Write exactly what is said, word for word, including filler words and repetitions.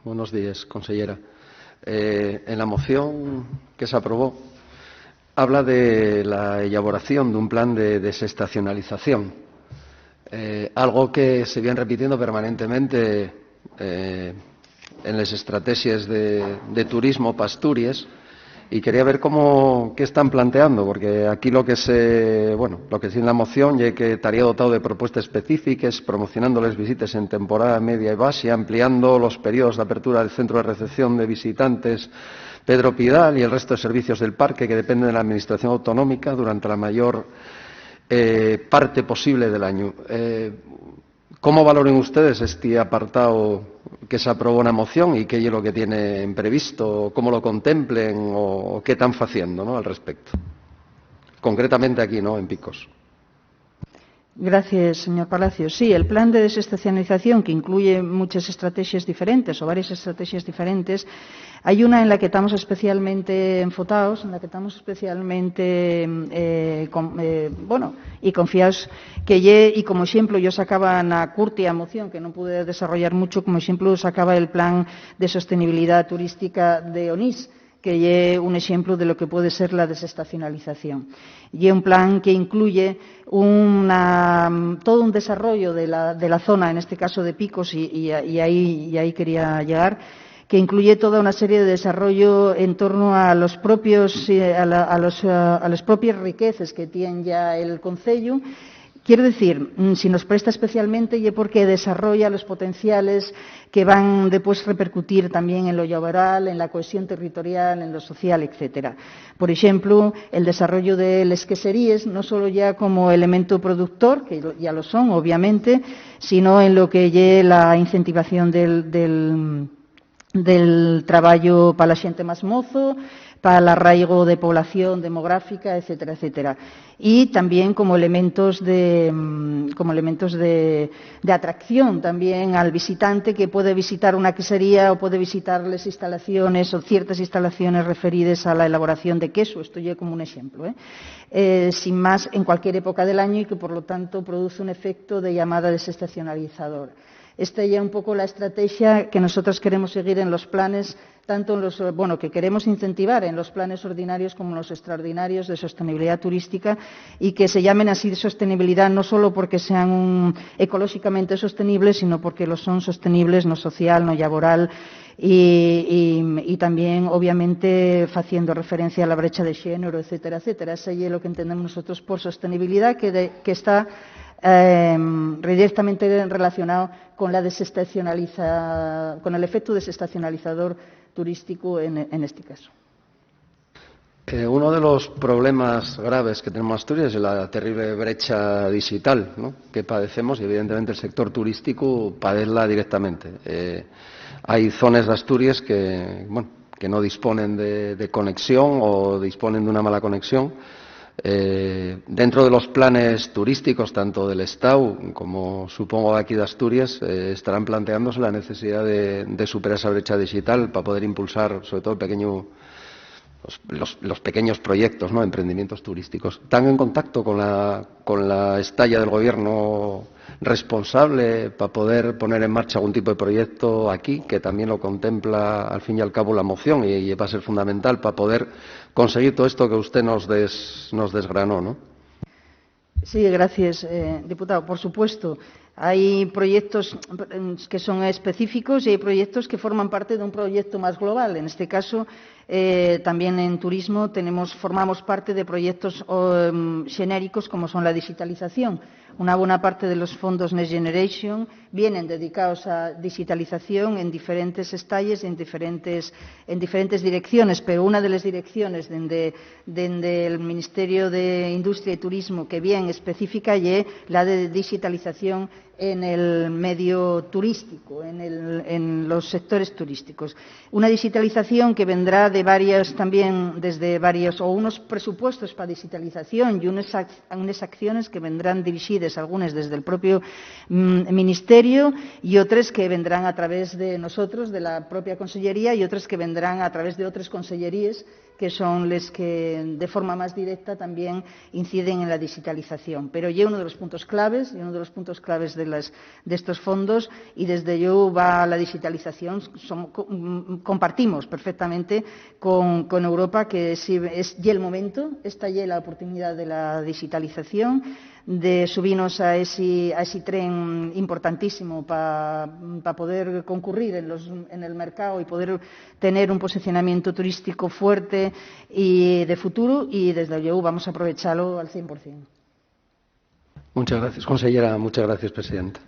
Buenos días, consellera. Eh, en la moción que se aprobó, habla de la elaboración d'un plan de desestacionalización, eh, algo que se vien repitiendo permanentemente, eh, en les estrategies de, de turismo pa Asturies, y quería ver cómo, qué están planteando, porque aquí lo que se, bueno, lo que dice la moción ye que estaría dotado de propuestes específiques, promocionando les visites en temporada media y baxa, ampliando los periodos de apertura del centro de recepción de visitantes Pedro Pidal y el resto de servicios del parque que dependen de la administración autonómica durante la mayor, eh, parte posible del año. Eh, ¿Cómo valoren ustedes este apartado que se aprobó na moción y qué ye lo que tienen previsto, cómo lo contemplen o, o qué están haciendo, ¿no?, al respecto? Concretamente aquí, ¿no?, en Picos. Gracias, señor Palacio. Sí, el plan de desestacionalización, que incluye muchas estrategias diferentes o varias estrategias diferentes, hay una en la que estamos especialmente enfotados, en la que estamos especialmente, eh, con-, eh, bueno, y confiados que ye, y como ejemplo, yo sacaba na curtia moción que no pude desarrollar mucho, como ejemplo sacaba el plan de sostenibilidad turística de Onís, que ye un ejemplo de lo que puede ser la desestacionalización. Ye un plan que incluye una, todo un desarrollo de la, de la zona, en este caso de Picos, y, y, y ahí, y ahí quería llegar, que incluye toda una serie de desarrollo en torno a los propios, eh, a la, a los, a, a les propies riqueces que tien ya el concello. Quiero decir, mm, si nos presta especialmente, ye porque desarrolla los potenciales que van después repercutir también en lo laboral, en la cohesión territorial, en lo social, etcétera. Por ejemplo, el desarrollo de les queseríes, no solo ya como elemento productor, que lo, ya lo son, obviamente, sino en lo que ye la incentivación del, del, del trabajo pa la xente más mozo, pa l'arraigo de población demográfica, etcétera, etcétera. Y también como elementos de, mm, como elementos de, de atracción también al visitante que puede visitar una quesería o puede visitar las instalaciones o ciertas instalaciones referidas a la elaboración de queso. Esto ya como un ejemplo, ¿eh? Eh, sin más, en cualquier época del año y que, por lo tanto, produce un efecto de llamada desestacionalizadora. Esta ya un poco la estrategia que nosotros queremos seguir en los planes, tanto en los, bueno, que queremos incentivar en los planes ordinarios como en los extraordinarios de sostenibilidad turística, y que se llamen así de sostenibilidad no solo porque sean un, ecológicamente sostenibles, sino porque lo son sostenibles no social, no laboral, y, y, y también, obviamente, haciendo referencia a la brecha de género, etcétera, etcétera. Eso es lo que entendemos nosotros por sostenibilidad, que, de, que está, em, directamente relacionado con la desestacionaliza-, con el efecto desestacionalizador turístico en, en este caso. Eh, uno de los problemas graves que tenemos en Asturias es la terrible brecha digital, ¿no?, que padecemos, y evidentemente el sector turístico padezla directamente. Eh, hay zonas de Asturias que, bueno, que no disponen de, de conexión o disponen de una mala conexión. Eh, dentro de los planes turísticos, tanto del Estado como, supongo, de aquí de Asturias, eh, estarán planteándose la necesidad de, de superar esa brecha digital para poder impulsar, sobre todo, el pequeño, los, los, los pequeños proyectos, ¿no?, emprendimientos turísticos. ¿Están en contacto con la, con la estalla del gobierno responsable para poder poner en marcha algún tipo de proyecto aquí, que también lo contempla, al fin y al cabo, la moción, y, y va a ser fundamental para poder conseguir todo esto que usted nos des-, nos desgranó, ¿no? Sí, gracias, eh, diputado. Por supuesto, hay proyectos, mm, que son específicos y hay proyectos que forman parte de un proyecto más global. En este caso, eh, también en turismo tenemos, formamos parte de proyectos, o, em, xenéricos como son la digitalización. Una buena parte de los fondos Next Generation vienen dedicados a digitalización en diferentes estalles y en diferentes, en diferentes direcciones, pero una de las direcciones dende, dende el Ministerio de Industria y Turismo que bien específica ye la de digitalización en el medio turístico, en el, en los sectores turísticos. Una digitalización que vendrá de varias, también desde varios, o unos presupuestos pa digitalización y unes ac-, unes acciones que vendrán dirixides, algunes desde el propio, mm, ministerio, y otres que vendrán a través de nosotros, de la propia consellería, y otres que vendrán a través de otres conselleríes que son les que de forma más directa también inciden en la digitalización. Pero ye uno de los puntos claves, ye uno de los puntos claves de las, de estos fondos, y desde yo va la digitalización, som-, co-, mm, compartimos perfectamente con, con Europa que si es, ye el momento, esta ye la oportunidad de la digitalización, de subirnos a ese, a ese tren importantísimo pa, pa poder concurrir en los, en el mercado y poder tener un posicionamiento turístico fuerte y de futuro, y desde luego vamos a aprovecharlo al cien por cien. Muchas gracias, consellera. Muchas gracias, presidenta.